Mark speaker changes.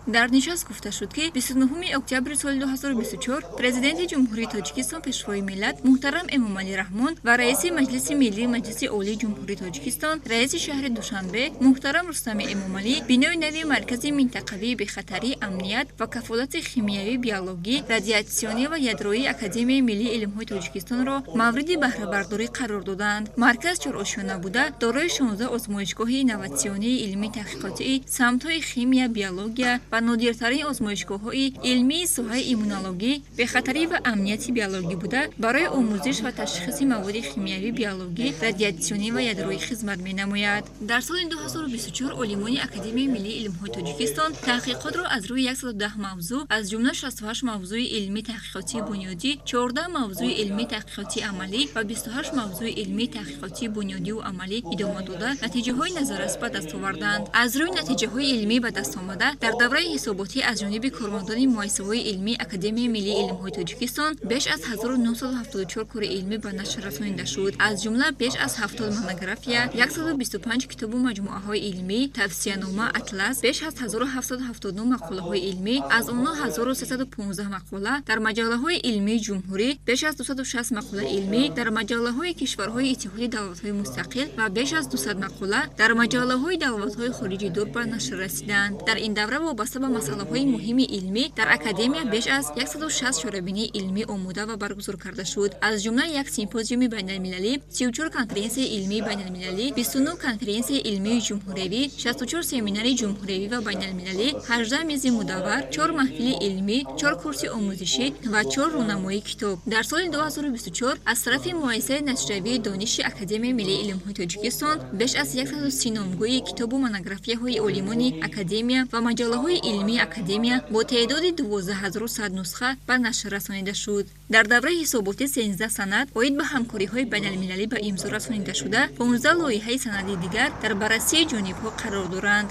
Speaker 1: Дар нишаст гуфта шуд, ки 29 октябри соли 2024 Президенти Ҷумҳурии Тоҷикистон, Пешвои миллат муҳтарам Эмомалӣ Раҳмон ва Раиси Маҷлиси Миллии Маҷлиси Олии Ҷумҳурии Тоҷикистон, Раиси шаҳри Душанбе муҳтарам Рустами Эмомалӣ бинои нави Маркази минтақавии бехатарӣ, амният ва кафолати химиявӣ, биологӣ, радиатсионӣ ва ядроии Академияи миллии илмҳои Тоҷикистонро мавриди баҳрабардорӣ қарор доданд. Марказ чорошёна буда, дорои 16 озмоишгоҳи инноватсионии илмии таҳқиқотии самтҳои химия, биология ва нодиртарин озмоишгоҳҳои илмии соҳаи иммунологӣ, бехатарӣ ва амнияти биологӣ буда, барои омӯзиш ва ташхиси маводи химиявӣ, биологӣ, радиатсионӣ ва ядроӣ хизмат менамояд. Дар соли 2024 олимони Академияи миллии илмҳои Тоҷикистон таҳқиқотро аз рӯи 110 мавзӯъ, аз ҷумла 68 мавзӯи илмии таҳқиқотии бунёдӣ, 14 мавзӯи илмии таҳқиқотии амалӣ ва 28 мавзӯи илмии таҳқиқотии бунёдиву амалӣ идома дода, натиҷаҳои назаррас ба даст оварданд. Аз рӯи натиҷаҳои илмӣ ба даст омада дар давраи ҳисоботӣ аз ҷониби кормандони муассисаҳои илмии Академияи миллии илмҳои Тоҷикистон беш аз 1974 кори илмӣ ба нашр расонида шуд, аз ҷумла беш аз 70 монография, 125 китобу маҷмӯаҳои илмӣ, тавсиянома, атлас, беш аз 1779 мақолаҳои илмӣ, аз онҳо 1315 мақола дар маҷаллаҳои илмии ҷумҳурӣ, беш аз 260 мақолаи илмӣ дар маҷаллаҳои кишварҳои Иттиҳоди давлатҳои мустақил ва беш аз 200 мақола дар маҷаллаҳои давлатҳои хориҷи дур ба нашр расиданд. Дар ин давра вобаста ба масъалаҳои муҳими илмӣ дар академия беш аз 160 чорабинии илмӣ омода ва баргузор карда шуд, аз ҷумла як симпозиуми байналмилалӣ, 34 конференсияи илмии байналмилалӣ, 29 конференсияи илмии ҷумҳуриявӣ, 64 семинари ҷумҳуриявӣ ва байналмилалӣ, 18 мизи мудаввар, 4 маҳфили илмӣ, 4 курси омӯзишӣ ва 4 рӯнамои китоб. Дар соли 2024 аз тарафи муассисаи нашриявии Дониши Академияи миллии илмҳои Тоҷикистон беш аз 130 номгӯи китобу монографияҳои олимони академия ва маҷаллаҳои илмии академия бо теъдоди 12 100 нусха ба нашр расонида шуд. Дар давраи ҳисоботӣ 13 санад оид ба ҳамкориҳои байналмилалӣ ба имзо расонида шуда, 15 лоиҳаи санади дигар дар баррасии ҷонибҳо қарор доранд.